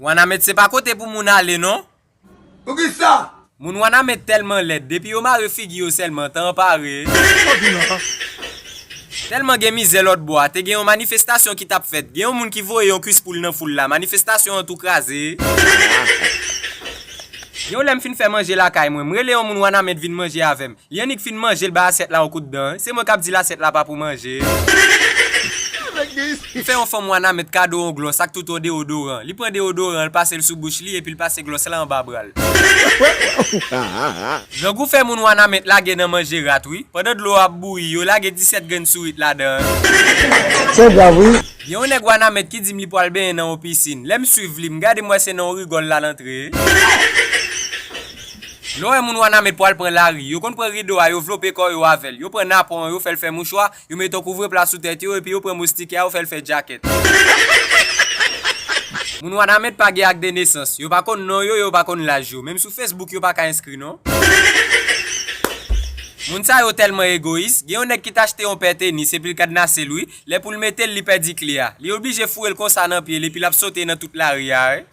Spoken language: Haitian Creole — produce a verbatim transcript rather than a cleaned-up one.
Wanament se pa kote pou moun ale non. Poukisa? Moun Wanament tèlman lèd, depi yo mare figi yo sèlman, tan an pare. Tèlman gen mizè lòt bò a, te gen yon manifestasyon ki t ap fèt. Gen yon moun ki voye yon kwis poul nan foul la, manifestasyon an tou kraze. Yon lè m fin fè manje lakay mwen, m rele yon moun Wanament vin manje avè m. Li annik fin manje, l bay asyèt la yon kout dan. Se mwen k ap di l asyèt la pa pou manje. M fè yon fanm Wanament kado yon glòs ak tout yon deodoran. Li pran deodoran, l pase l sou bouch li, epi l pase glòs la anba bra l. Grangou fè moun Wanament lage nan manje rat, wi. Pandan dlo ap bouyi, yo lage disèt grenn sourit ladan. Se grav, wi. Gen yon nèg Wanament ki di m li pral benyen nan yon pisin. Lè m swiv li, m gade m wè se nan yon rigòl l al antre. Lè w wè moun Wanament pral pran lari, yo konn pran rido a, yo vlope kò yo avè l. Yo pran napon an, yo fè l fè mouchwa, yo mete yon kouvrepla sou tèt yo, epi yo pran moustik a, yo fè l fè djakèt. Moun Wanament pa gen ak de nesans. Yo pa konn non yo, yo pa konn laj yo. Menm sou Facebook, yo pa ka enskri non. Moun sa yo tèlman egoyis, gen yon nèg ki t achte yon pè tenis, epi l kadnase l, wi. Lè pou l mete l, li pèdi kle a. Li oblije foure l konsa nan pye l, epi l ap sote nan tout lari a, wi.